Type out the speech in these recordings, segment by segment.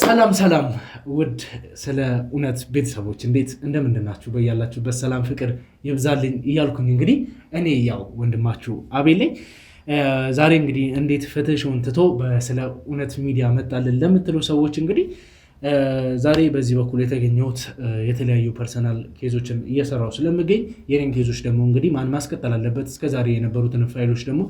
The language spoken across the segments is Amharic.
ሰላም ሰላም ውድ ስለ እውነት ቤተሰቦች፣ እንዴት እንደምንድናችሁ? በያላችሁበት ሰላም ፍቅር ይብዛልኝ እያልኩኝ እንግዲህ እኔ ያው ወንድማችሁ አቤል ነኝ። ዛሬ እንግዲህ እንዴት ፍትህ show ን ትቶ በስለ እውነት ሚዲያ መጣልን ለምትሉ ሰዎች፣ እንግዲህ ዛሬ በዚህ በኩል የተገኘሁት የተለያዩ personal case ኦችን እየሰራው ስለምገኝ፣ የኔን case ኦች ደግሞ እንግዲህ ማን ማስቀጠል አለበት፣ እስከዛሬ የነበሩትን ፋይሎች ደግሞ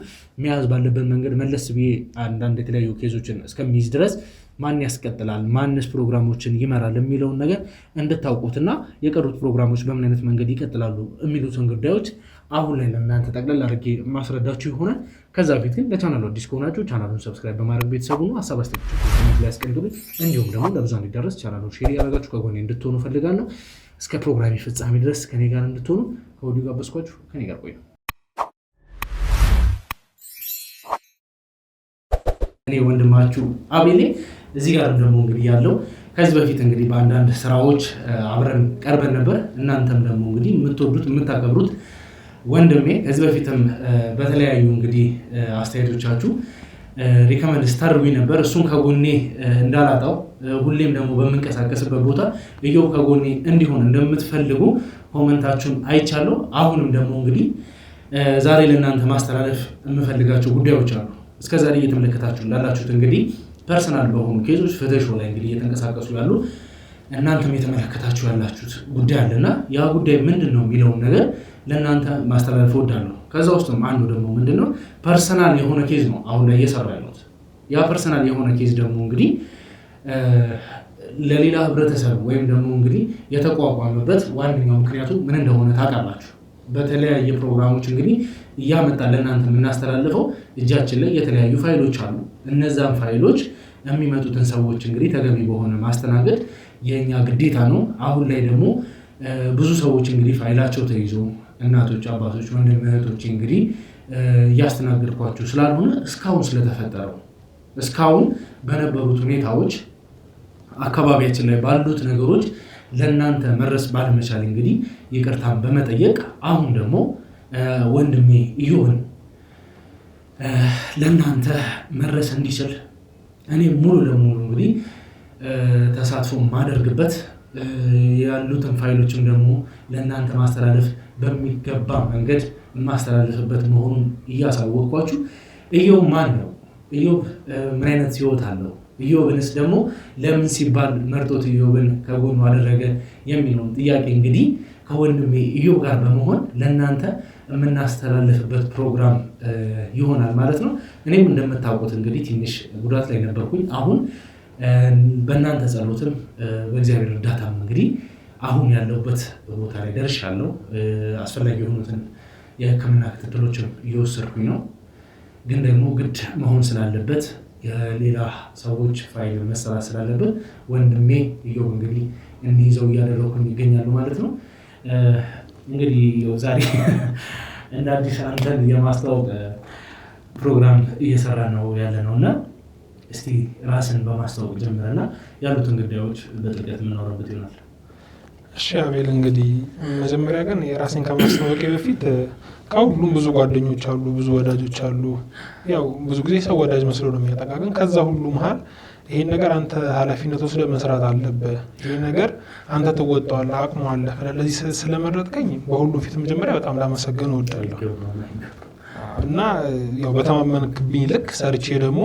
መያዝ ባለበት መንገድ መለስ ብዬ አንዳንድ የተለያዩ case ኦችን እስከሚይዝ ድረስ ማን ያስቀጥላል፣ ማንስ ፕሮግራሞችን ይመራል የሚለውን ነገር እንድታውቁትና የቀሩት ፕሮግራሞች በምን አይነት መንገድ ይቀጥላሉ የሚሉትን ጉዳዮች አሁን ላይ ለእናንተ ጠቅለል አድርጌ ማስረዳችሁ ይሆናል። ከዛ በፊት ግን ለቻናሉ አዲስ ከሆናችሁ ቻናሉን subscribe በማድረግ ቤተሰቡ ነው፣ ሀሳብ አስተያየቶችን comment ላይ አስቀምጡልኝ። እንዲሁም ደግሞ ለብዙ እንዲደረስ ቻናሉን share እያደረጋችሁ ከጎኔ እንድትሆኑ ፈልጋለሁ። እስከ ፕሮግራሚ ፍጻሜ ድረስ ከኔ ጋር እንድትሆኑ ከወዲሁ ጋበዝኳችሁ። ከኔ ጋር ቆዩ። እኔ ወንድማችሁ አቤሌ፣ እዚህ ጋር ደግሞ እንግዲህ ያለው ከዚህ በፊት እንግዲህ በአንዳንድ ስራዎች አብረን ቀርበን ነበር። እናንተም ደግሞ እንግዲህ የምትወዱት የምታከብሩት ወንድሜ፣ ከዚህ በፊትም በተለያዩ እንግዲህ አስተያየቶቻችሁ recommend ስታደርጉኝ ነበር። እሱን ከጎኔ እንዳላጣው፣ ሁሌም ደግሞ በምንቀሳቀስበት ቦታ እዮብ ከጎኔ እንዲሆን እንደምትፈልጉ comment ኣችሁን አይቻለሁ። አሁንም ደግሞ እንግዲህ ዛሬ ለእናንተ ማስተላለፍ የምፈልጋቸው ጉዳዮች አሉ። እስከዛሬ እየተመለከታችሁ እንዳላችሁት እንግዲህ personal በሆኑ case ኦች ፍትህ show ላይ እንግዲህ እየተንቀሳቀሱ ያሉ፣ እናንተም የተመለከታችሁ ያላችሁት ጉዳይ አለና ያ ጉዳይ ምንድን ነው የሚለውን ነገር ለእናንተ ማስተላለፍ እወዳለሁ። ከዛ ውስጥም አንዱ ደግሞ ምንድን ነው፣ personal የሆነ case ነው አሁን ላይ እየሰራ ያሉት። ያ personal የሆነ case ደግሞ እንግዲህ ለሌላ ህብረተሰብ ወይም ደግሞ እንግዲህ የተቋቋመበት ዋነኛው ምክንያቱ ምን እንደሆነ ታውቃላችሁ። በተለያየ ፕሮግራሞች እንግዲህ እያመጣ ለእናንተ የምናስተላልፈው እጃችን ላይ የተለያዩ ፋይሎች አሉ። እነዛን ፋይሎች የሚመጡትን ሰዎች እንግዲህ ተገቢ በሆነ ማስተናገድ የእኛ ግዴታ ነው። አሁን ላይ ደግሞ ብዙ ሰዎች እንግዲህ ፋይላቸው ተይዞ እናቶች፣ አባቶች፣ ወንድም እህቶች እንግዲህ እያስተናገድኳቸው ስላልሆነ፣ እስካሁን ስለተፈጠረው፣ እስካሁን በነበሩት ሁኔታዎች፣ አካባቢያችን ላይ ባሉት ነገሮች ለእናንተ መድረስ ባለመቻል እንግዲህ ይቅርታን በመጠየቅ፣ አሁን ደግሞ ወንድሜ ኢዮብን ለእናንተ መድረስ እንዲችል እኔ ሙሉ ለሙሉ እንግዲህ ተሳትፎ ማደርግበት፣ ያሉትን ፋይሎችም ደግሞ ለእናንተ ማስተላለፍ በሚገባ መንገድ የማስተላለፍበት መሆኑን እያሳወቅኳችሁ፣ ኢዮብ ማን ነው? ኢዮብ ምን አይነት ህይወት አለው? ኢዮብንስ ደግሞ ለምን ሲባል መርጦት ኢዮብን ከጎኑ አደረገ የሚለውን ጥያቄ እንግዲህ ከወንድሜ ኢዮብ ጋር በመሆን ለእናንተ የምናስተላልፍበት ፕሮግራም ይሆናል ማለት ነው። እኔም እንደምታውቁት እንግዲህ ትንሽ ጉዳት ላይ ነበርኩኝ። አሁን በእናንተ ጸሎትም በእግዚአብሔር እርዳታም እንግዲህ አሁን ያለሁበት ቦታ ላይ ደርሻለሁ። አስፈላጊ የሆኑትን የሕክምና ክትትሎችም እየወሰድኩኝ ነው። ግን ደግሞ ግድ መሆን ስላለበት፣ የሌላ ሰዎች ፋይል መሰራት ስላለበት ወንድሜ ኢዮብ እንግዲህ እንዲይዘው እያደረኩኝ ይገኛሉ ማለት ነው። እንግዲህ ዛሬ እንደ አዲስ አንተን የማስተዋወቅ ፕሮግራም እየሰራ ነው ያለ ነው፣ እና እስቲ ራስን በማስተዋወቅ ጀምረና ያሉትን ጉዳዮች በጥልቀት የምናወራበት ይሆናል። እሺ አቤል፣ እንግዲህ መጀመሪያ ግን የራሴን ከማስተዋወቄ በፊት ከሁሉም ብዙ ጓደኞች አሉ፣ ብዙ ወዳጆች አሉ። ያው ብዙ ጊዜ ሰው ወዳጅ መስሎ ነው የሚያጠቃ። ግን ከዛ ሁሉ መሀል ይሄን ነገር አንተ ኃላፊነት ወስደህ መስራት አለብህ፣ ይሄን ነገር አንተ ትወጣዋለህ፣ አቅሙ አለህ ብለህ ለዚህ ስለመረጥከኝ በሁሉም ፊት መጀመሪያ በጣም ላመሰግን እወዳለሁ። እና ያው በተማመንክብኝ ልክ ሰርቼ ደግሞ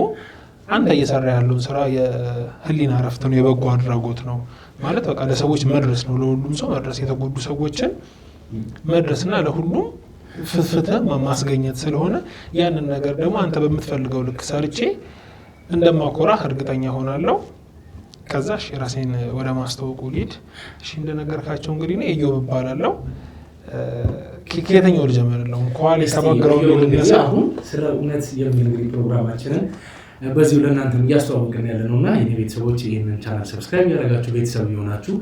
አንተ እየሰራ ያለውን ስራ የህሊና እረፍት ነው፣ የበጎ አድራጎት ነው፣ ማለት በቃ ለሰዎች መድረስ ነው፣ ለሁሉም ሰው መድረስ፣ የተጎዱ ሰዎችን መድረስና ለሁሉም ፍትህ ማስገኘት ስለሆነ ያንን ነገር ደግሞ አንተ በምትፈልገው ልክ ሰርቼ እንደማኮራህ እርግጠኛ ሆናለሁ። ከዛ እሺ ራሴን ወደ ማስተዋወቁ ልሂድ። እሺ፣ እንደነገርካቸው እንግዲህ እኔ ኢዮብ እባላለሁ። ከየትኛው ልጀምርልህ? ከኋላ ከ background ልነሳ? አሁን ስለ እውነት የሚል እንግዲህ ፕሮግራማችንን በዚሁ ለእናንተም እያስተዋወቅን ያለ ነው፣ እና የኔ ቤተሰቦች ይህንን ቻናል subscribe ያደረጋችሁ ቤተሰብ የሆናችሁ፣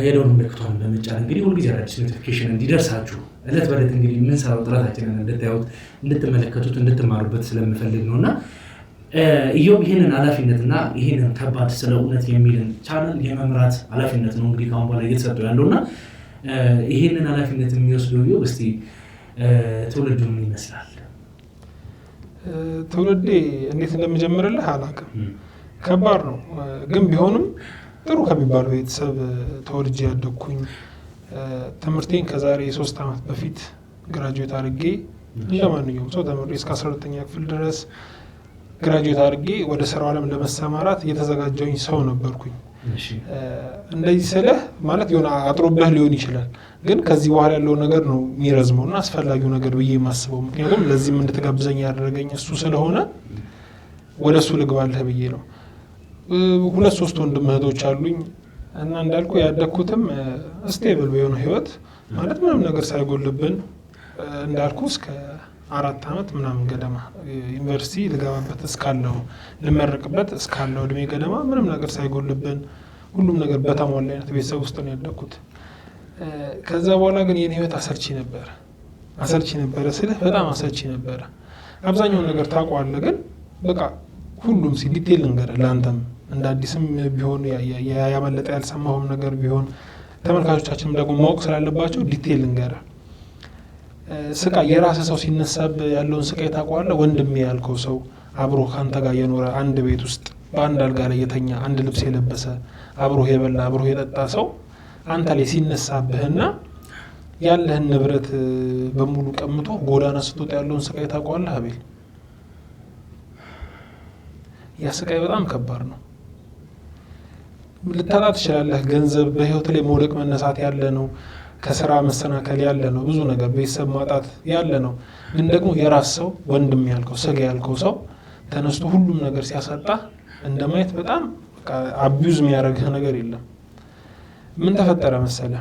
የደወል ምልክቷን በመጫን እንግዲህ ሁልጊዜ አዳዲስ notification እንዲደርሳችሁ፣ እለት በዕለት እንግዲህ የምንሰራው ጥረታችንን እንድታዩት፣ እንድትመለከቱት፣ እንድትማሩበት ስለምፈልግ ነው። እና ኢዮብ ይህንን ኃላፊነትና ይህንን ከባድ ስለ እውነት የሚልን ቻናል የመምራት ኃላፊነት ነው እንግዲህ ከአሁን በኋላ እየተሰጠው ያለው፣ እና ይህንን ኃላፊነት የሚወስደው ኢዮብ እስቲ ትውልዱ ምን ይመስላል? ትውልዴ እንዴት እንደምጀምርልህ አላውቅም። ከባድ ነው። ግን ቢሆንም ጥሩ ከሚባለው ቤተሰብ ተወልጄ ያደግኩኝ፣ ትምህርቴን ከዛሬ 3 ዓመት በፊት graduate አድርጌ፣ እንደ ማንኛውም ሰው ተምሬ እስከ 12ኛ ክፍል ድረስ graduate አድርጌ ወደ ስራው ዓለም ለመሰማራት እየተዘጋጀሁኝ ሰው ነበርኩኝ። እንደዚህ ስልህ ማለት የሆነ አጥሮብህ ሊሆን ይችላል፣ ግን ከዚህ በኋላ ያለው ነገር ነው የሚረዝመው እና አስፈላጊው ነገር ብዬ የማስበው፣ ምክንያቱም ለዚህም እንድትጋብዘኝ ያደረገኝ እሱ ስለሆነ ወደ እሱ ልግባልህ ብዬ ነው። ሁለት ሶስት ወንድም እህቶች አሉኝ እና እንዳልኩ ያደግኩትም stable በሆነ ህይወት፣ ማለት ምንም ነገር ሳይጎልብን፣ እንዳልኩ እስከ 4 ዓመት ምናምን ገደማ፣ ዩኒቨርሲቲ ልገባበት እስካለው፣ ልመረቅበት እስካለው እድሜ ገደማ ምንም ነገር ሳይጎልብን ሁሉም ነገር በተሟላ አይነት ቤተሰብ ውስጥ ነው ያደግኩት። ከዛ በኋላ ግን የኔ ህይወት አሰልቺ ነበረ። አሰልቺ ነበረ ስልህ በጣም አሰልቺ ነበረ። አብዛኛውን ነገር ታውቀዋለህ፣ ግን በቃ ሁሉም ሲ detail ልንገርህ፣ ለአንተም እንደ አዲስም ቢሆን ያመለጠ ያልሰማሁም ነገር ቢሆን ተመልካቾቻችንም ደግሞ ማወቅ ስላለባቸው detail ልንገርህ። ስቃይ፣ የራስህ ሰው ሲነሳብህ ያለውን ስቃይ ታውቀዋለህ። ወንድሜ ያልከው ሰው፣ አብሮ ከአንተ ጋር የኖረ፣ አንድ ቤት ውስጥ በአንድ አልጋ ላይ የተኛ፣ አንድ ልብስ የለበሰ፣ አብሮህ የበላ፣ አብሮህ የጠጣ ሰው አንተ ላይ ሲነሳብህና ያለህን ንብረት በሙሉ ቀምቶ ጎዳና ስትወጣ ያለውን ስቃይ ታውቀዋለህ አቤል። ያ ስቃይ በጣም ከባድ ነው። ልታጣ ትችላለህ። ገንዘብ፣ በህይወት ላይ መውደቅ መነሳት ያለ ነው። ከስራ መሰናከል ያለ ነው። ብዙ ነገር፣ ቤተሰብ ማጣት ያለ ነው። ግን ደግሞ የራስ ሰው፣ ወንድም ያልከው፣ ስጋ ያልከው ሰው ተነስቶ ሁሉም ነገር ሲያሳጣ እንደማየት በጣም abuse የሚያደርግህ ነገር የለም። ምን ተፈጠረ መሰለ?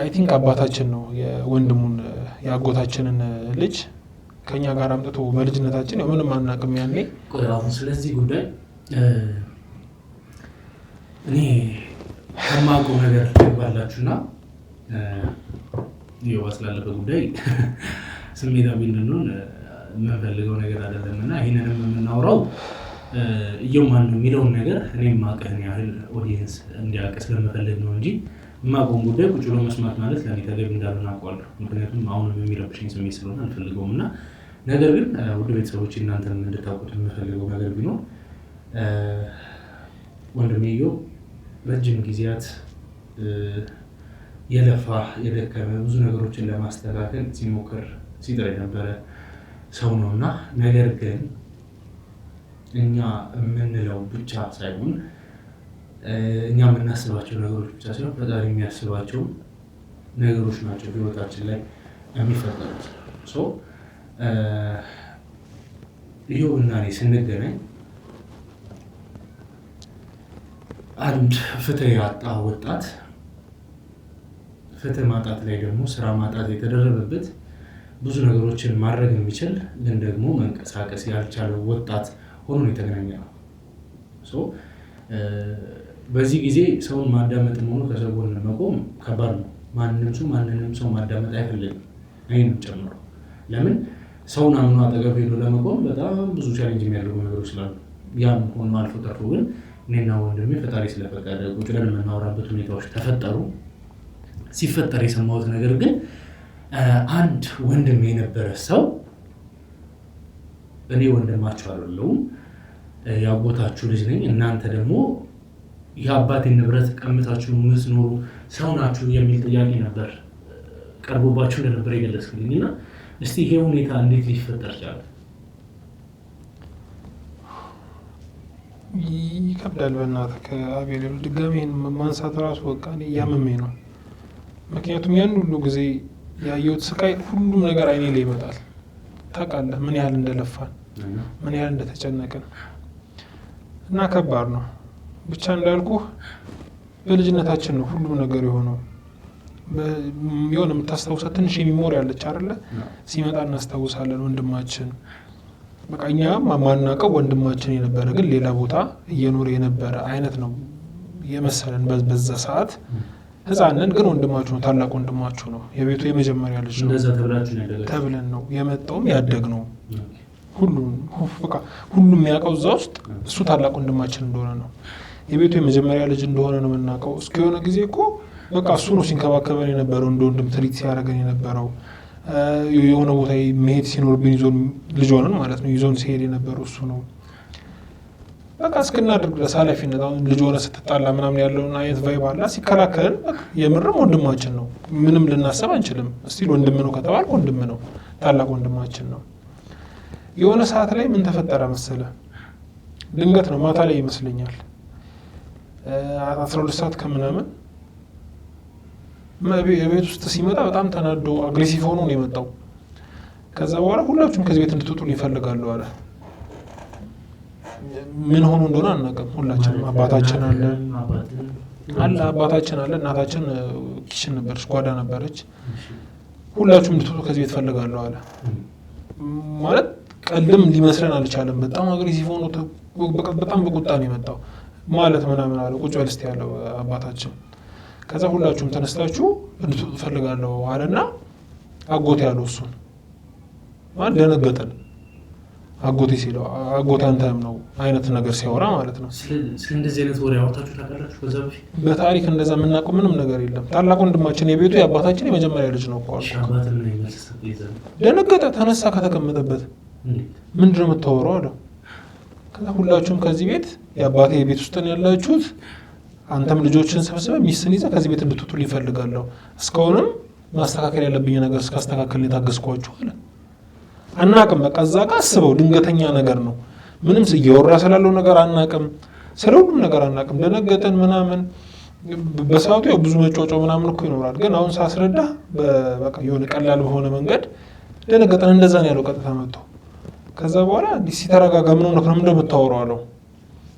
I think አባታችን ነው የወንድሙን፣ የአጎታችንን ልጅ ከኛ ጋር አምጥቶ፣ በልጅነታችን ያው ምንም አናውቅም ያኔ። ቆይ፣ አሁን ስለዚህ ጉዳይ እኔ ከማውቀው ነገር ልግባላችሁና ይኸው ስላለበት ጉዳይ ስሜታዊ እንድንሆን የምንፈልገው ነገር አይደለም እና ይህንንም የምናወራው እየው ማን ነው የሚለውን ነገር እኔ የማውቅህን ያህል audience እንዲያውቅ ስለምፈልግ ነው እንጂ የማውቀውን ጉዳይ ቁጭ ብሎ መስማት ማለት ለእኔ ተገቢ እንዳልሆነ አውቀዋለሁ። ምክንያቱም አሁንም የሚረብሸኝ ስሜት ስለሆነ አልፈልገውም። እና ነገር ግን ውድ ቤተሰቦች፣ እናንተንም እንድታውቁት የምፈልገው ነገር ቢኖር ወንድሜ እዮብ ረጅም ጊዜያት የለፋ፣ የደከመ፣ ብዙ ነገሮችን ለማስተካከል ሲሞክር ሲጥር የነበረ ሰው ነው። እና ነገር ግን እኛ የምንለው ብቻ ሳይሆን፣ እኛ የምናስባቸው ነገሮች ብቻ ሳይሆን ፈጣሪ የሚያስባቸው ነገሮች ናቸው ህይወታችን ላይ የሚፈጠሩት። So እዮብ እና እኔ ስንገናኝ አንድ ፍትህ ያጣ ወጣት፣ ፍትህ ማጣት ላይ ደግሞ ስራ ማጣት የተደረበበት፣ ብዙ ነገሮችን ማድረግ የሚችል ግን ደግሞ መንቀሳቀስ ያልቻለው ወጣት ሆኖ ነው የተገናኘ ነው። So በዚህ ጊዜ ሰውን ማዳመጥም ሆኖ ከሰው ጎን መቆም ከባድ ነው። ማንም ሰው ማንንም ሰው ማዳመጥ አይፈልግም፣ እኔንም ጨምሮ። ለምን፣ ሰውን አምኖ አጠገብ ሄዶ ለመቆም በጣም ብዙ challenge የሚያደርጉ ነገሮች ስላሉ። ያም ሆኖ አልፎ ተርፎ ግን እኔና ወንድሜ ፈጣሪ ስለፈቀደ ቁጭ ብለን የምናወራበት ሁኔታዎች ተፈጠሩ። ሲፈጠር የሰማሁት ነገር ግን አንድ ወንድም የነበረ ሰው እኔ ወንድማችሁ አይደለሁም፣ የአጎታችሁ ልጅ ነኝ፣ እናንተ ደግሞ የአባቴን ንብረት ቀምታችሁ የምትኖሩ ሰው ናችሁ የሚል ጥያቄ ነበር ቀርቦባችሁ እንደነበር የገለጽክልኝ። እና እስቲ ይሄ ሁኔታ እንዴት ሊፈጠር ቻለ? ይከብዳል። በእናትህ ከአቤል ድጋሚ ይሄን ማንሳት ራሱ በቃ እኔ እያመመኝ ነው። ምክንያቱም ያን ሁሉ ጊዜ ያየሁት ስቃይ ሁሉም ነገር አይኔ ላይ ይመጣል። ታውቃለህ ምን ያህል እንደለፋን፣ ምን ያህል እንደተጨነቅን እና ከባድ ነው። ብቻ እንዳልኩህ በልጅነታችን ነው ሁሉም ነገር የሆነው። የሆነ የምታስታውሳት ትንሽ memory ያለች አይደለ? ሲመጣ እናስታውሳለን። ወንድማችን፣ በቃ እኛ ማናውቀው ወንድማችን የነበረ ግን ሌላ ቦታ እየኖረ የነበረ አይነት ነው የመሰለን በዛ ሰዓት። ህፃን ነን፣ ግን ወንድማችሁ ነው፣ ታላቅ ወንድማችሁ ነው፣ የቤቱ የመጀመሪያ ልጅ ነው እንደዛ ተብላችሁ ነው ያደጋችሁት? ተብለን ነው የመጣውም ያደግ ነው። ሁሉም በቃ ሁሉም የሚያውቀው እዛ ውስጥ እሱ ታላቅ ወንድማችን እንደሆነ ነው። የቤቱ የመጀመሪያ ልጅ እንደሆነ ነው የምናውቀው። እስከ የሆነ ጊዜ እኮ በቃ እሱ ነው ሲንከባከበን የነበረው፣ እንደ ወንድም treat ሲያደርገን የነበረው። የሆነ ቦታ መሄድ ሲኖርብን ይዞን ልጅ ሆነን ማለት ነው ይዞን ሲሄድ የነበረው እሱ ነው። በቃ እስክናድርግ ድረስ ኃላፊነት አሁን ልጅ ሆነ ስትጣላ ምናምን ያለውን አይነት vibe አላ ሲከላከልን የምርም ወንድማችን ነው። ምንም ልናስብ አንችልም። Still ወንድም ነው ከተባልክ ወንድም ነው፣ ታላቅ ወንድማችን ነው። የሆነ ሰዓት ላይ ምን ተፈጠረ መሰለ? ድንገት ነው፣ ማታ ላይ ይመስለኛል 12 ሰዓት ከምናምን ቤት ውስጥ ሲመጣ በጣም ተናዶ aggressive ሆኖ ነው የመጣው። ከዛ በኋላ ሁላችሁም ከዚህ ቤት እንድትወጡ እፈልጋለሁ አለ። ምን ሆኖ እንደሆነ አናውቅም። ሁላችንም አባታችን አለ አለ አባታችን አለ እናታችን kitchen ነበረች፣ ጓዳ ነበረች። ሁላችሁም እንድትወጡ ከዚህ ቤት እፈልጋለሁ አለ። ማለት ቀልድም ሊመስለን አልቻለም። በጣም aggressive ሆኖ በጣም በቁጣ ነው የመጣው ማለት ምናምን አለ። ቁጭ በል እስቲ ያለው አባታችን። ከዛ ሁላችሁም ተነስታችሁ እንድትወጡ እፈልጋለሁ አለና አጎቴ ያለው እሱን ማለት ደነገጠን። አጎቴ ሲለው አጎቴ አንተም ነው አይነት ነገር ሲያወራ ማለት ነው። ስለ እንደዚህ አይነት ወሬ አውርታችሁ ታውቃላችሁ ከዛ በፊት? በታሪክ እንደዛ የምናውቀው ምንም ነገር የለም። ታላቅ ወንድማችን የቤቱ የአባታችን የመጀመሪያ ልጅ ነው እኮ አልኩህ። አባት ምን አይነት መልስ ሰጠ? ይዘህ ደነገጠ፣ ተነሳ ከተቀመጠበት። እንዴት? ምንድን ነው የምታወራው አለው። ከዛ ሁላችሁም ከዚህ ቤት የአባቴ ቤት ውስጥ ነው ያላችሁት፣ አንተም ልጆችን ሰብስበህ ሚስትን ይዘህ ከዚህ ቤት እንድትወጡ እፈልጋለሁ። እስካሁንም ማስተካከል ያለብኝ ነገር እስካስተካከል የታገስኳችሁ አለ። አናቅም። በቃ እዛ ጋ አስበው፣ ድንገተኛ ነገር ነው። ምንም እያወራ ስላለው ነገር አናቅም፣ ስለ ሁሉም ነገር አናቅም። ደነገጠን ምናምን። በሰዓቱ ያው ብዙ መጫወጫው ምናምን እኮ ይኖራል፣ ግን አሁን ሳስረዳ በቃ የሆነ ቀላል በሆነ መንገድ ደነገጠን። እንደዛ ነው ያለው ቀጥታ መጥቶ። ከዛ በኋላ እንዲህ ሲተረጋጋ ምን ሆነህ ነው ምንድን ነው የምታወራው አለው።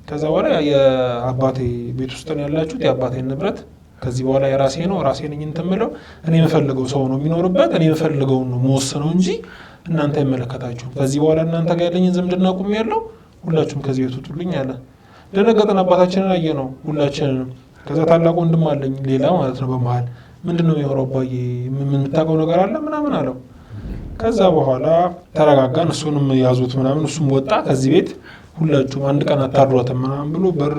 ከዛ በኋላ የአባቴ ቤት ውስጥ ነው ያላችሁት፣ የአባቴን ንብረት ከዚህ በኋላ የራሴ ነው፣ ራሴ ነኝ እንትን የምለው እኔ የምፈልገው ሰው ነው የሚኖርበት፣ እኔ የምፈልገውን ነው መወስነው እንጂ እናንተ አይመለከታችሁም። ከዚህ በኋላ እናንተ ጋር ያለኝን ዝምድና አቁሜያለሁ፣ ሁላችሁም ከዚህ ቤት ውጡልኝ አለ። ደነገጠን። አባታችንን አየ ነው ሁላችንንም። ከዛ ታላቅ ወንድም አለኝ ሌላ ማለት ነው በመሀል ምንድን ነው የሚሆነው አባዬ ምን የምታውቀው ነገር አለ ምናምን አለው። ከዛ በኋላ ተረጋጋን። እሱንም ያዙት ምናምን፣ እሱም ወጣ ከዚህ ቤት ሁላችሁም አንድ ቀን አታድሯትም ምናምን ብሎ በር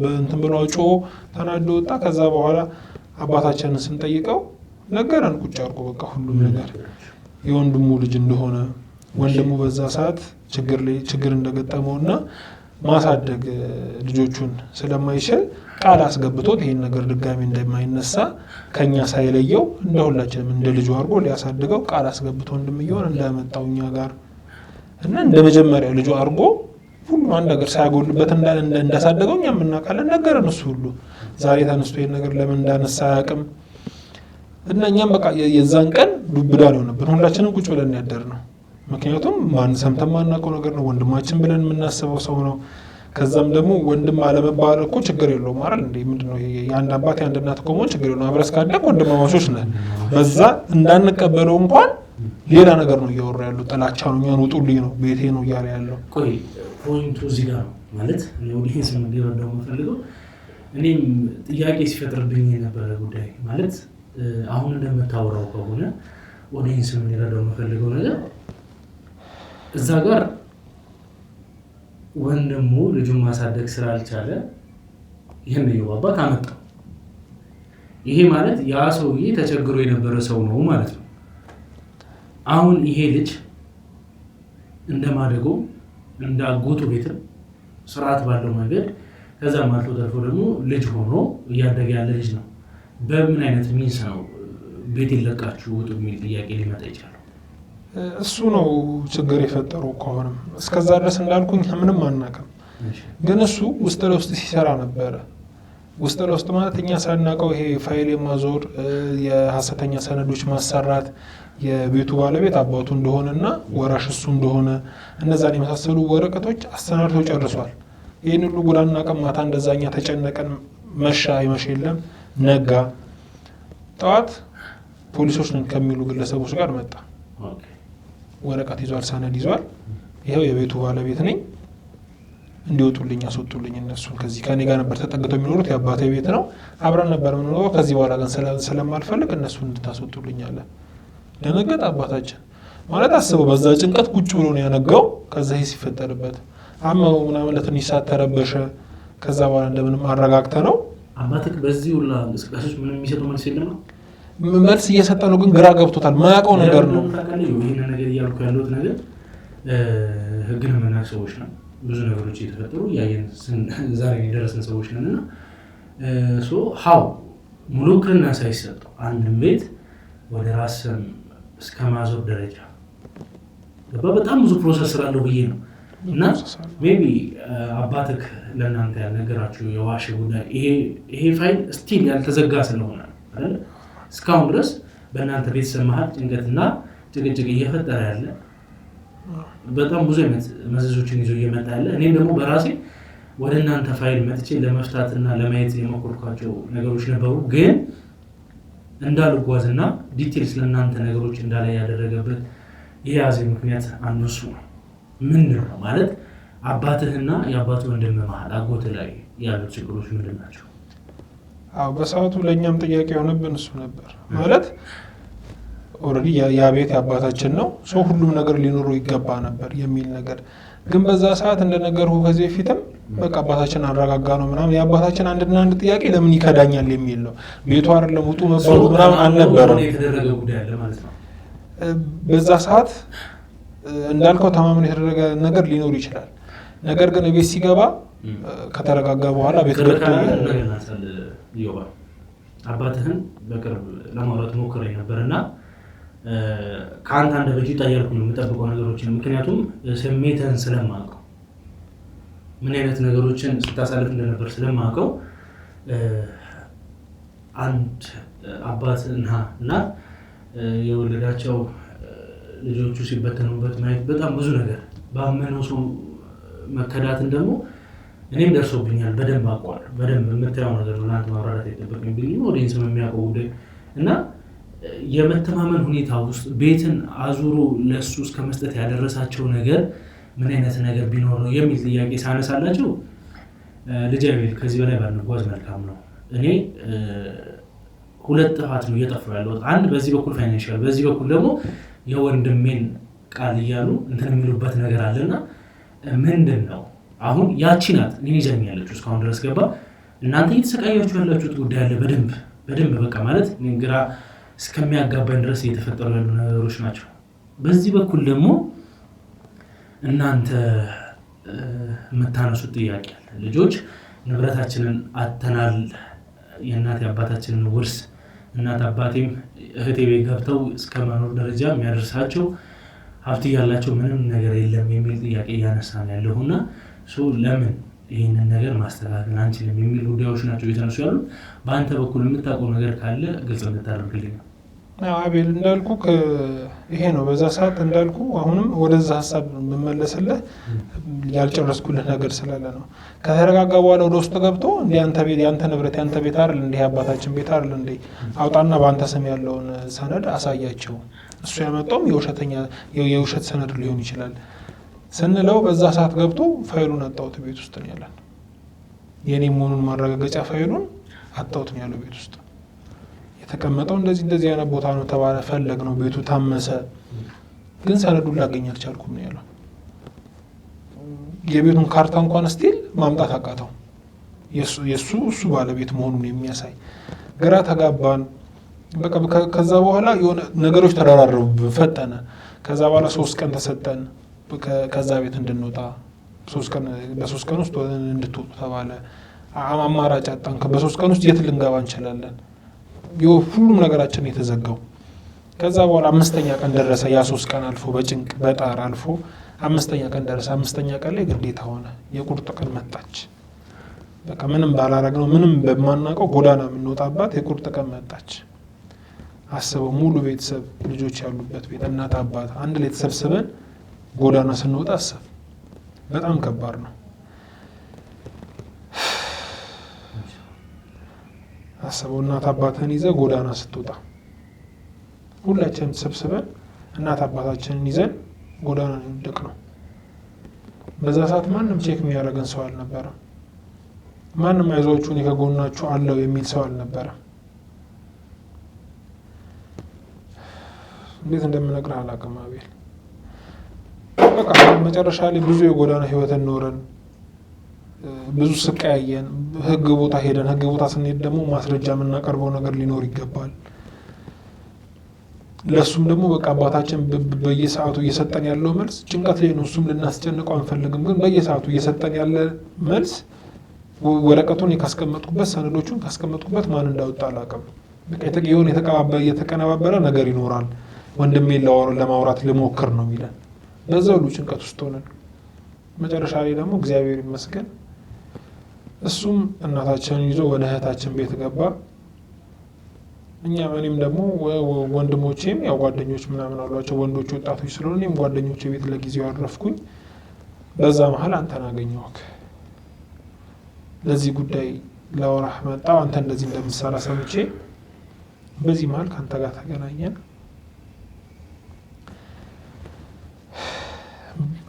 በእንትን ብሎ ጮ ተናዶ ወጣ። ከዛ በኋላ አባታችንን ስንጠይቀው ነገረን ቁጭ አድርጎ በቃ ሁሉም ነገር የወንድሙ ልጅ እንደሆነ ወንድሙ በዛ ሰዓት ችግር ላይ ችግር እንደገጠመውና ማሳደግ ልጆቹን ስለማይችል ቃል አስገብቶት ይሄን ነገር ድጋሚ እንደማይነሳ ከኛ ሳይለየው እንደ ሁላችንም እንደ ልጁ አድርጎ ሊያሳድገው ቃል አስገብቶ ወንድምየውን እንዳመጣው እኛ ጋር እና እንደ መጀመሪያ ልጁ አድርጎ ሁሉም አንድ ነገር ሳያጎልበት እንዳሳደገው እኛም እናውቃለን። ነገረን እሱ ሁሉ ዛሬ ተነስቶ ይሄን ነገር ለምን እንዳነሳ አያውቅም። እና እኛም በቃ የዛን ቀን ዱብዳ ነው የሆነብን። ሁላችንም ቁጭ ብለን ያደርነው። ምክንያቱም ማን ሰምተን ማናውቀው ነገር ነው። ወንድማችን ብለን የምናስበው ሰው ነው። ከዛም ደግሞ ወንድም አለመባል እኮ ችግር የለውም አይደል እንዴ? ምንድነው ይሄ የአንድ አባት የአንድ እናት እኮ መሆን ችግር የለውም። አብረህ እስካደግህ ወንድማማቾች ነን። በዛ እንዳንቀበለው እንኳን ሌላ ነገር ነው እያወራ ያለው። ጥላቻ ነው፣ እኛን ውጡልኝ ነው፣ ቤቴ ነው እያለ ያለው። ቆይ point ኡ እዚህ ጋር ነው ማለት እኔ audience እንዲረዳው የምፈልገው እኔም ጥያቄ ሲፈጥርብኝ የነበረ ጉዳይ ማለት አሁን እንደምታወራው ከሆነ audience እንዲረዳው የምፈልገው ነገር እዛ ጋር ወንድሙ ልጁን ማሳደግ ስላልቻለ ይህን አባት አመጣው። ይሄ ማለት ያ ሰውዬ ተቸግሮ የነበረ ሰው ነው ማለት ነው። አሁን ይሄ ልጅ እንደማደጎ እንደ አጎቱ ቤትም ስርዓት ባለው መንገድ ከዛም አልፎ ተርፎ ደግሞ ልጅ ሆኖ እያደገ ያለ ልጅ ነው። በምን አይነት means ነው ቤት ይለቃችሁ ውጡ የሚል ጥያቄ ሊመጣ ይችላል? እሱ ነው ችግር የፈጠረው እኮ። አሁንም እስከዛ ድረስ እንዳልኩኝ ምንም አናውቅም፣ ግን እሱ ውስጥ ለውስጥ ሲሰራ ነበረ። ውስጥ ለውስጥ ማለት እኛ ሳናውቀው ይሄ ፋይል የማዞር የሀሰተኛ ሰነዶች ማሰራት የቤቱ ባለቤት አባቱ እንደሆነና ወራሽ እሱ እንደሆነ እነዛን የመሳሰሉ ወረቀቶች አሰናድቶ ጨርሷል። ይህን ሁሉ ጉድ አናውቅም። ማታ እንደዛ እኛ ተጨነቀን። መሻ አይመሽ የለም ነጋ። ጠዋት ፖሊሶች ነን ከሚሉ ግለሰቦች ጋር መጣ። ወረቀት ይዟል፣ ሰነድ ይዟል። ይኸው የቤቱ ባለቤት ነኝ እንዲወጡልኝ አስወጡልኝ እነሱን። ከዚህ ከኔ ጋር ነበር ተጠግተው የሚኖሩት የአባቴ ቤት ነው፣ አብረን ነበር የምንኖረው። ከዚህ በኋላ ግን ስለማልፈልግ እነሱን እንድታስወጡልኝ አለ። ደነገጠ አባታችን። ማለት አስበው በዛ ጭንቀት ቁጭ ብሎ ነው ያነጋው። ከዛ ይሄ ሲፈጠርበት አመመው ምናምን ለትንሽ ሰዓት ተረበሸ። ከዛ በኋላ እንደምንም አረጋግተ ነው አባትህ በዚህ ሁላ እንቅስቃሴዎች ምንም የሚሰጠው መልስ የለም ነው? መልስ እየሰጠ ነው፣ ግን ግራ ገብቶታል። ማያውቀው ነገር ነው። ይህን ነገር እያልኩ ያለሁት ነገር ህግን የምናውቅ ሰዎች ነው። ብዙ ነገሮች እየተፈጠሩ እያየን ዛሬ የደረስን ሰዎች ነን እና how ሙሉ ውክልና ሳይሰጠው አንድን ቤት ወደ ራስ ስም እስከ ማዞር ደረጃ በጣም ብዙ process ስላለው ብዬ ነው። እና maybe አባትህ ለእናንተ ያልነገራችሁ የዋሽ ጉዳይ ይሄ ፋይል still ያልተዘጋ ስለሆነ አይደል እስካሁን ድረስ በእናንተ ቤተሰብ መሀል ጭንቀትና ጭቅጭቅ እየፈጠረ ያለ በጣም ብዙ አይነት መዘዞችን ይዞ እየመጣ ያለ፣ እኔም ደግሞ በራሴ ወደ እናንተ ፋይል መጥቼ ለመፍታትና ለማየት የሞከርኳቸው ነገሮች ነበሩ። ግን እንዳልጓዝና detail ስለእናንተ ነገሮች እንዳላይ ያደረገበት የያዘ ምክንያት አንዱ እሱ ነው። ምንድን ነው ማለት አባትህና የአባቱ ወንድም መሀል አጎትህ ላይ ያሉት ችግሮች ምንድን ናቸው? አዎ በሰዓቱ ለእኛም ጥያቄ የሆነብን እሱ ነበር። ማለት already ያ ቤት የአባታችን ነው፣ ሰው ሁሉም ነገር ሊኖረው ይገባ ነበር የሚል ነገር ግን በዛ ሰዓት እንደነገርኩ ከዚህ በፊትም በቃ አባታችን አረጋጋ ነው ምናምን። የአባታችን አንድና አንድ ጥያቄ ለምን ይከዳኛል የሚል ነው። ቤቱ አይደለም ውጡ መባሉ ምናምን አልነበረም። የተደረገ ጉዳይ አለ ማለት ነው። በዛ ሰዓት እንዳልከው ተማምኖ የተደረገ ነገር ሊኖር ይችላል። ነገር ግን ቤት ሲገባ ከተረጋጋ በኋላ ቤት ገብቶ አባትህን በቅርብ ለማውራት ሞክሬ ነበር እና ከአንተ አንደበት ይውጣ እያልኩ ነው የምጠብቀው ነገሮችን። ምክንያቱም ስሜትህን ስለማውቀው ምን አይነት ነገሮችን ስታሳልፍ እንደነበር ስለማውቀው አንድ አባትና እናት የወለዳቸው ልጆቹ ሲበተኑበት ማየት በጣም ብዙ ነገር ባመነው ሰው መከዳትን ደግሞ እኔም ደርሶብኛል። በደንብ አውቀዋለሁ። በደንብ የምታየው ነገር ነው። ለአንተ ማብራራት አይጠበቅብኝም። audience ም የሚያውቀው ጉዳይ እና የመተማመን ሁኔታ ውስጥ ቤትን አዙሮ ለእሱ እስከ መስጠት ያደረሳቸው ነገር ምን አይነት ነገር ቢኖር ነው የሚል ጥያቄ ሳነሳላቸው ልጅ አቤል ከዚህ በላይ ባንጓዝ መልካም ነው። እኔ ሁለት ጥፋት ነው እየጠፋሁ ያለሁት። አንድ በዚህ በኩል financial፣ በዚህ በኩል ደግሞ የወንድሜን ቃል እያሉ እንትን የሚሉበት ነገር አለና ምንድን ነው አሁን ያቺ ናት እኔን ይዘኝ ያለችው እስካሁን ድረስ ገባ። እናንተ እየተሰቃያችሁ ያላችሁት ጉዳይ አለ። በደንብ በደንብ በቃ ማለት ግራ እስከሚያጋባኝ ድረስ እየተፈጠሩ ያሉ ነገሮች ናቸው። በዚህ በኩል ደግሞ እናንተ የምታነሱት ጥያቄ አለ። ልጆች ንብረታችንን አጥተናል፣ የእናት የአባታችንን ውርስ እናት አባቴም እህቴ ቤት ገብተው እስከ መኖር ደረጃ የሚያደርሳቸው ሀብት እያላቸው ምንም ነገር የለም የሚል ጥያቄ እያነሳ ነው ያለሁና ለምን ይህንን ነገር ማስተካከል አንችልም የሚል ጉዳዮች ናቸው እየተነሱ ያሉት። በአንተ በኩል የምታውቀው ነገር ካለ ግልጽ እንድታደርግልኝ ነው። አቤል እንዳልኩ ይሄ ነው። በዛ ሰዓት እንዳልኩ አሁንም ወደዛ ሀሳብ የምመለስልህ ያልጨረስኩልህ ነገር ስላለ ነው። ከተረጋጋ በኋላ ወደ ውስጥ ገብቶ እንደ አንተ ቤት ያንተ ንብረት ያንተ ቤት አይደል እንዴ አባታችን ቤት አይደል እንዴ አውጣና በአንተ ስም ያለውን ሰነድ አሳያቸው። እሱ ያመጣውም የውሸት ሰነድ ሊሆን ይችላል ስንለው በዛ ሰዓት ገብቶ ፋይሉን አጣሁት ቤት ውስጥ ነው ያለን። የኔ መሆኑን ማረጋገጫ ፋይሉን አጣሁት ነው ያለው ቤት ውስጥ የተቀመጠው። እንደዚህ እንደዚህ አይነት ቦታ ነው ተባለ። ፈለግ ነው ቤቱ ታመሰ፣ ግን ሰነዱን ላገኝ አልቻልኩም ነው ያለው። የቤቱን ካርታ እንኳን still ማምጣት አቃተው። የእሱ እሱ ባለቤት መሆኑን የሚያሳይ ግራ ተጋባን። በቃ ከዛ በኋላ የሆነ ነገሮች ተደራረቡብን፣ ፈጠነ። ከዛ በኋላ 3 ቀን ተሰጠን ከዛ ቤት እንድንወጣ፣ በ3 ቀን ውስጥ እንድትወጡ ተባለ። አማራጭ አጣን። በ3 ቀን ውስጥ የት ልንገባ እንችላለን? ሁሉም ነገራችን የተዘጋው። ከዛ በኋላ 5ኛ ቀን ደረሰ። ያ 3 ቀን አልፎ በጭንቅ በጣር አልፎ 5ኛ ቀን ደረሰ። 5ኛ ቀን ላይ ግዴታ ሆነ። የቁርጥ ቀን መጣች። በቃ ምንም ባላረግነው ምንም በማናውቀው ጎዳና የምንወጣባት የቁርጥ ቀን መጣች። አስበው ሙሉ ቤተሰብ ልጆች ያሉበት ቤት እናት አባት አንድ ላይ ተሰብስበን ጎዳና ስንወጣ አስብ፣ በጣም ከባድ ነው። አስበው እናት አባትህን ይዘህ ጎዳና ስትወጣ፣ ሁላችንም ተሰብስበን እናት አባታችንን ይዘን ጎዳና እንደቅ ነው። በዛ ሰዓት ማንም check የሚያደርገን ሰው አልነበረም። ማንም አይዟችሁ እኔ ከጎናችሁ አለው የሚል ሰው አልነበረም። እንዴት እንደምነግርህ አላውቅም አቤል። በቃ መጨረሻ ላይ ብዙ የጎዳና ህይወትን ኖረን ብዙ ስቃያየን ህግ ቦታ ሄደን ህግ ቦታ ስንሄድ ደግሞ ማስረጃ የምናቀርበው ነገር ሊኖር ይገባል። ለእሱም ደግሞ በቃ አባታችን በየሰዓቱ እየሰጠን ያለው መልስ ጭንቀት ላይ ነው። እሱም ልናስጨንቀው አንፈልግም፣ ግን በየሰዓቱ እየሰጠን ያለ መልስ ወረቀቱን ካስቀመጥኩበት ሰነዶቹን ካስቀመጥኩበት ማን እንዳወጣ አላውቅም። በቃ የሆነ የተቀነባበረ ነገር ይኖራል። ወንድሜን ለማውራት ልሞክር ነው የሚለን። በዛ ሁሉ ጭንቀት ውስጥ ሆነን መጨረሻ ላይ ደግሞ እግዚአብሔር ይመስገን እሱም እናታችንን ይዞ ወደ እህታችን ቤት ገባ። እኛም እኔም ደግሞ ወንድሞቼም ያው ጓደኞች ምናምን አሏቸው ወንዶች ወጣቶች ስለሆኑ እኔም ጓደኞቼ ቤት ለጊዜው አረፍኩኝ። በዛ መሀል አንተን አገኘሁህ። ለዚህ ጉዳይ ላወራህ መጣሁ። አንተ እንደዚህ እንደምትሰራ ሰምቼ በዚህ መሀል ከአንተ ጋር ተገናኘን።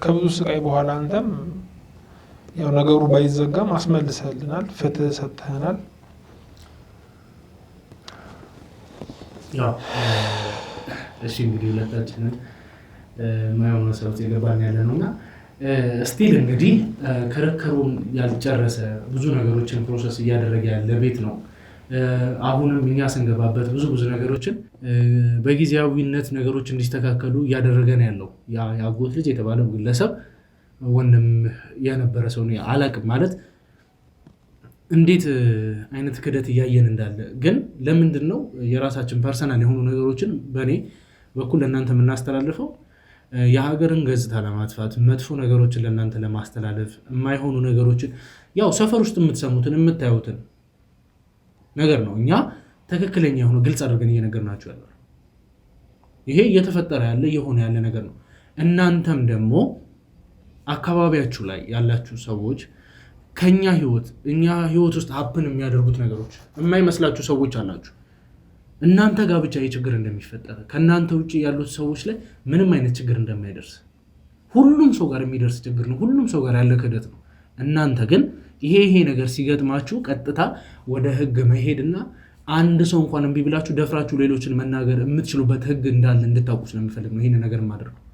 ከብዙ ስቃይ በኋላ አንተም ያው ነገሩ ባይዘጋም አስመልሰህልናል፣ ፍትህ ሰጥተህናል። ያው እሺ እንግዲህ ሁለታችንን ማየው መሰረት የገባን ያለ ነው እና still እንግዲህ ክርክሩን ያልጨረሰ ብዙ ነገሮችን process እያደረገ ያለ ቤት ነው። አሁንም እኛ ስንገባበት ብዙ ብዙ ነገሮችን በጊዜያዊነት ነገሮች እንዲስተካከሉ እያደረገ ነው ያለው። ያ የአጎት ልጅ የተባለው ግለሰብ ወንድም የነበረ ሰው ነው። አላቅም ማለት እንዴት አይነት ክደት እያየን እንዳለ ግን ለምንድን ነው የራሳችን personal የሆኑ ነገሮችን በእኔ በኩል ለእናንተ የምናስተላልፈው? የሀገርን ገጽታ ለማጥፋት መጥፎ ነገሮችን ለእናንተ ለማስተላለፍ የማይሆኑ ነገሮችን ያው ሰፈር ውስጥ የምትሰሙትን የምታዩትን ነገር ነው እኛ ትክክለኛ የሆነ ግልጽ አድርገን እየነገርናችሁ ያለው። ይሄ እየተፈጠረ ያለ እየሆነ ያለ ነገር ነው። እናንተም ደግሞ አካባቢያችሁ ላይ ያላችሁ ሰዎች ከኛ ህይወት እኛ ህይወት ውስጥ happen የሚያደርጉት ነገሮች የማይመስላችሁ ሰዎች አላችሁ። እናንተ ጋር ብቻ ይህ ችግር እንደሚፈጠር ከእናንተ ውጭ ያሉት ሰዎች ላይ ምንም አይነት ችግር እንደማይደርስ ሁሉም ሰው ጋር የሚደርስ ችግር ነው። ሁሉም ሰው ጋር ያለ ክህደት ነው። እናንተ ግን ይሄ ነገር ሲገጥማችሁ ቀጥታ ወደ ህግ መሄድና አንድ ሰው እንኳን እምቢ ብላችሁ ደፍራችሁ ሌሎችን መናገር የምትችሉበት ህግ እንዳለ እንድታውቁ ስለምፈልግ ነው ይሄን ነገር የማደርገው።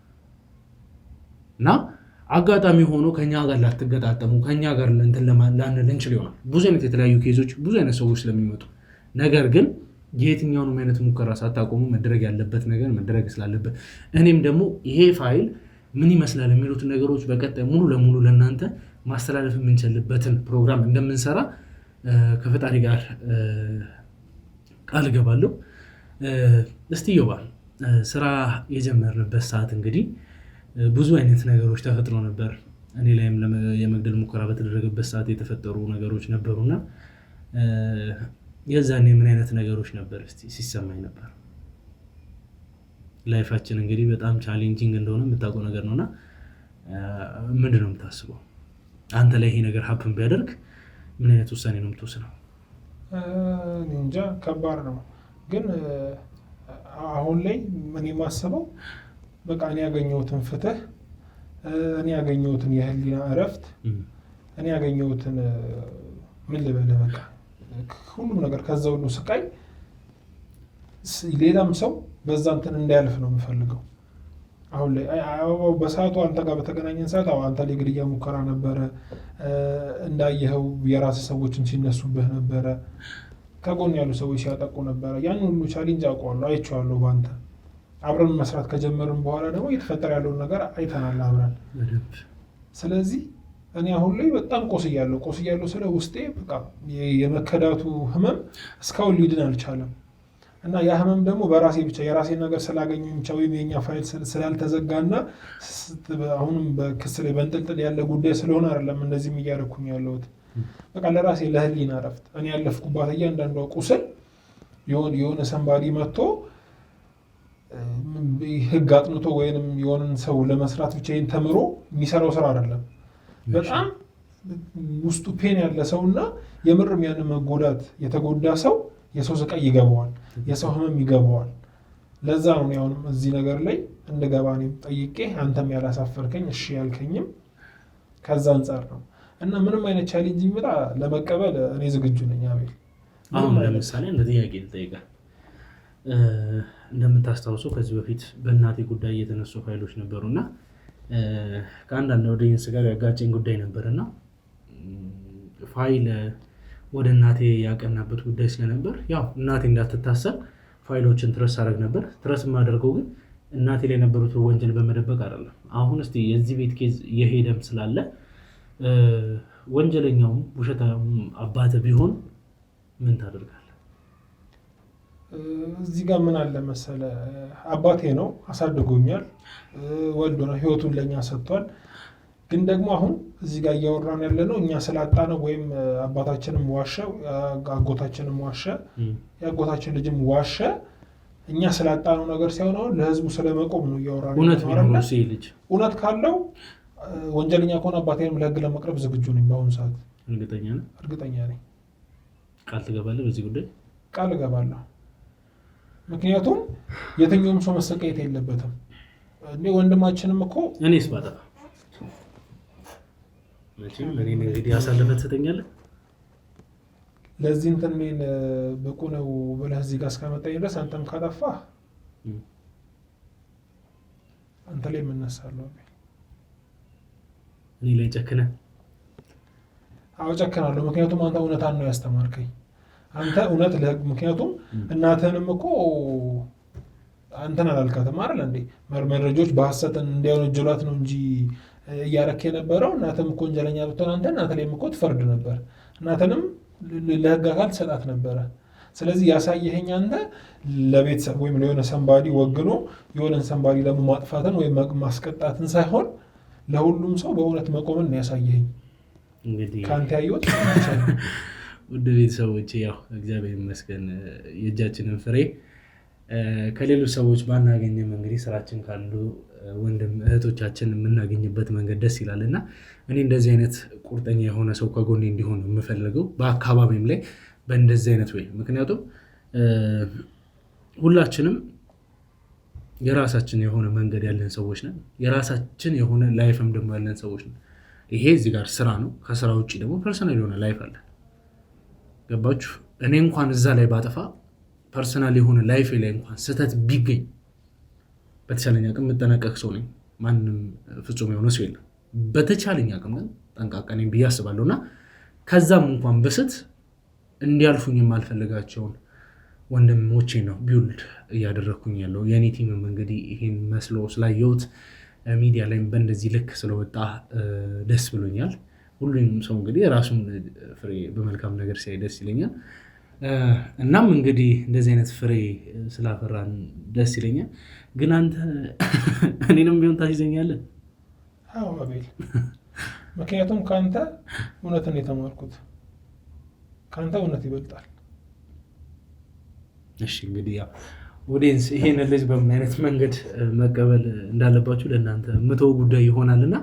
እና አጋጣሚ ሆኖ ከኛ ጋር ላትገጣጠሙ ከኛ ጋር እንትን ላንል እንችል ይሆናል። ብዙ አይነት የተለያዩ case ኦች ብዙ አይነት ሰዎች ስለሚመጡ፣ ነገር ግን የትኛውንም አይነት ሙከራ ሳታቆሙ መደረግ ያለበት ነገር መደረግ ስላለበት እኔም ደግሞ ይሄ ፋይል ምን ይመስላል የሚሉትን ነገሮች በቀጣይ ሙሉ ለሙሉ ለእናንተ ማስተላለፍ የምንችልበትን ፕሮግራም እንደምንሰራ ከፈጣሪ ጋር ቃል እገባለሁ። እስቲ ዮባ፣ ስራ የጀመርንበት ሰዓት እንግዲህ ብዙ አይነት ነገሮች ተፈጥሮ ነበር። እኔ ላይም የመግደል ሙከራ በተደረገበት ሰዓት የተፈጠሩ ነገሮች ነበሩና የዛኔ ምን አይነት ነገሮች ነበር እስቲ ሲሰማኝ ነበር? life ኣችን እንግዲህ በጣም challenging እንደሆነ የምታውቀው ነገር ነውና ምንድን ነው የምታስበው? አንተ ላይ ይሄ ነገር happen ቢያደርግ ምን አይነት ውሳኔ ነው የምትወስነው? እንጃ ከባድ ነው። ግን አሁን ላይ እኔ የማስበው በቃ እኔ ያገኘሁትን ፍትህ፣ እኔ ያገኘሁትን የህሊና እረፍት፣ እኔ ያገኘሁትን ምን ልበልህ በቃ ሁሉም ነገር ከዛ ሁሉ ስቃይ ሌላም ሰው በዛ እንትን እንዳያልፍ ነው የምፈልገው። አሁን ላይ በሰዓቱ አንተ ጋር በተገናኘን ሰዓት አንተ ላይ ግድያ ሙከራ ነበረ፣ እንዳየኸው የራስህ ሰዎችም ሲነሱብህ ነበረ፣ ከጎን ያሉ ሰዎች ሲያጠቁ ነበረ። ያን ሁሉ challenge አውቀዋለሁ፣ አይቼዋለሁ። በአንተ አብረን መስራት ከጀመርን በኋላ ደግሞ እየተፈጠረ ያለውን ነገር አይተናል አብረን። ስለዚህ እኔ አሁን ላይ በጣም ቆስያለሁ። ቆስያለሁ ስለ ውስጤ በቃ የመከዳቱ ህመም እስካሁን ሊድን አልቻለም። እና ያ ህመም ደግሞ በራሴ ብቻ የራሴን ነገር ስላገኘሁ ብቻ ወይም የኛ ፋይል ስላልተዘጋና አሁንም በክስ ላይ በእንጥልጥል ያለ ጉዳይ ስለሆነ አይደለም እንደዚህም እያደረኩኝ ያለሁት። በቃ ለራሴ ለህሊና እረፍት እኔ ያለፍኩባት እያንዳንዷ ቁስል የሆነ somebody መጥቶ ህግ አጥንቶ ወይንም የሆነን ሰው ለመስራት ብቻ ይሄን ተምሮ የሚሰራው ስራ አይደለም። በጣም ውስጡ pain ያለ ሰው እና የምርም ያንን መጎዳት የተጎዳ ሰው የሰው ስቃይ ይገባዋል፣ የሰው ህመም ይገባዋል። ለዛ ነው እኔ አሁንም እዚህ ነገር ላይ እንድገባ እኔም ጠይቄ አንተም ያላሳፈርከኝ እሺ ያልከኝም ከዛ አንጻር ነው። እና ምንም አይነት challenge ቢመጣ ለመቀበል እኔ ዝግጁ ነኝ። አቤል፣ አሁን ለምሳሌ እንደ ጥያቄ ልጠይቅህ። እንደምታስታውሰው ከዚህ በፊት በእናቴ ጉዳይ የተነሱ ፋይሎች ነበሩና ከአንዳንድ audience ጋር ያጋጨኝ ጉዳይ ነበርና ፋይል ወደ እናቴ ያቀናበት ጉዳይ ስለነበር ያው እናቴ እንዳትታሰር ፋይሎችን trace አደርግ ነበር። Trace የማደርገው ግን እናቴ ላይ የነበሩት ወንጀል በመደበቅ አይደለም። አሁን እስቲ የዚህ ቤት case የሄደም ስላለ ወንጀለኛውም ውሸታም አባት ቢሆን ምን ታደርጋለህ? እዚህ ጋር ምን አለ መሰለ፣ አባቴ ነው፣ አሳድጎኛል፣ ወልዶ ነው፣ ህይወቱን ለእኛ ሰጥቷል። ግን ደግሞ አሁን እዚህ ጋር እያወራን ያለ ነው እኛ ስላጣ ነው ወይም አባታችንም ዋሸ፣ አጎታችንም ዋሸ፣ የአጎታችን ልጅም ዋሸ፣ እኛ ስላጣ ነው ነገር ሳይሆን አሁን ለህዝቡ ስለመቆም ነው እያወራን እውነት ያለነው አይደለ? ቢኖረው ይህ ልጅ እውነት ካለው ወንጀለኛ ከሆነ አባቴንም ለህግ ለመቅረብ ዝግጁ ነኝ። በአሁኑ ሰዓት እርግጠኛ ነህ? እርግጠኛ ነኝ። ቃል ትገባለህ በዚህ ጉዳይ? ቃል እገባለሁ። ምክንያቱም የትኛውም ሰው መሰቃየት የለበትም። እንዴ ወንድማችንም እኮ እኔስ ባጠፋ መቼም እኔን እንግዲህ አሳልፈህ ትሰጠኛለህ። ለዚህ እንትን እኔን ብቁ ነው ብለህ እዚህ ጋር እስካመጣኝ ድረስ አንተም ካጠፋህ አንተ ላይ የምነሳለሁ። እኔ ላይ ጨክነህ? አዎ ጨክናለሁ። ምክንያቱም አንተ እውነታን ነው ያስተማርከኝ። አንተ እውነት ለህግ ምክንያቱም እናትህንም እኮ አንተን አላልካትም አይደል እንዴ? መረጃዎች በሀሰት እንዲያወነጅሏት ነው እንጂ እያረክ የነበረው። እናትህም እኮ ወንጀለኛ ብትሆን አንተ እናትህ ላይም እኮ ትፈርድ ነበር። እናትንም ለህግ አካል ትሰጣት ነበረ። ስለዚህ ያሳየኸኝ አንተ ለቤተሰብ ወይም ለየሆነ somebody ወግኖ የሆነን somebody ደግሞ ማጥፋትን ወይም ማስቀጣትን ሳይሆን ለሁሉም ሰው በእውነት መቆምን ነው ያሳየኸኝ። እንግዲህ ከአንተ ያየሁት ውድ ቤተሰቦቼ ያው እግዚአብሔር ይመስገን የእጃችንን ፍሬ ከሌሎች ሰዎች ባናገኝም እንግዲህ ስራችን ካሉ ወንድም እህቶቻችን የምናገኝበት መንገድ ደስ ይላል። እና እኔ እንደዚህ አይነት ቁርጠኛ የሆነ ሰው ከጎኔ እንዲሆን ነው የምፈልገው በአካባቢም ላይ በእንደዚህ አይነት ወይ፣ ምክንያቱም ሁላችንም የራሳችን የሆነ መንገድ ያለን ሰዎች ነን። የራሳችን የሆነ life ም ደግሞ ያለን ሰዎች ነን። ይሄ እዚህ ጋር ስራ ነው። ከስራ ውጭ ደግሞ personal የሆነ life አለን። ገባችሁ? እኔ እንኳን እዛ ላይ ባጠፋ፣ personal የሆነ life ላይ እንኳን ስህተት ቢገኝ፣ በተቻለኝ አቅም የምጠነቀቅ ሰው ነኝ። ማንም ፍጹም የሆነ ሰው የለም። በተቻለኝ አቅም ግን ጠንቃቃ ነኝ ብዬ አስባለሁ። እና ከዛም እንኳን ብስት እንዲያልፉኝ የማልፈልጋቸውን ወንድሞቼ ነው build እያደረግኩኝ ያለው። የእኔ team ም እንግዲህ ይሄን መስሎ ስላየሁት፣ ሚዲያ ላይም በእንደዚህ ልክ ስለወጣ ደስ ብሎኛል። ሁሉም ሰው እንግዲህ የራሱን ፍሬ በመልካም ነገር ሲያይ ደስ ይለኛል። እናም እንግዲህ እንደዚህ አይነት ፍሬ ስላፈራን ደስ ይለኛል። ግን አንተ እኔንም ቢሆን ታስይዘኛለህ? አዎ አቤል፣ ምክንያቱም ከአንተ እውነትን የተማርኩት፣ ከአንተ እውነት ይበልጣል። እሺ እንግዲህ ያው audience ይሄን ልጅ በምን አይነት መንገድ መቀበል እንዳለባችሁ ለእናንተ ምተው ጉዳይ ይሆናል። እና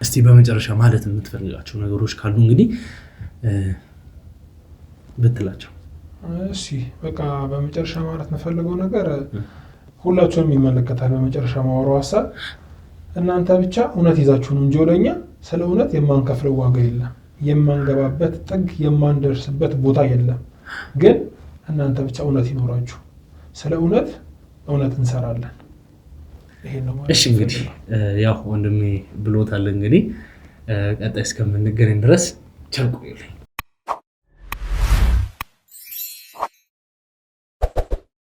እስቲ በመጨረሻ ማለት የምትፈልጋቸው ነገሮች ካሉ እንግዲህ ብትላቸው። እሺ በቃ በመጨረሻ ማለት የምፈልገው ነገር ሁላችሁንም ይመለከታል። በመጨረሻ ማወራው ሀሳብ እናንተ ብቻ እውነት ይዛችሁ ነው እንጂ ወደኛ ስለ እውነት የማንከፍለው ዋጋ የለም፣ የማንገባበት ጥግ፣ የማንደርስበት ቦታ የለም። ግን እናንተ ብቻ እውነት ይኖራችሁ። ስለ እውነት እውነት እንሰራለን። ይሄን ነው ማለት እሺ እንግዲህ ያው ወንድሜ ብሎታል። እንግዲህ ቀጣይ እስከምንገናኝ ድረስ ቸር ቆዩልኝ።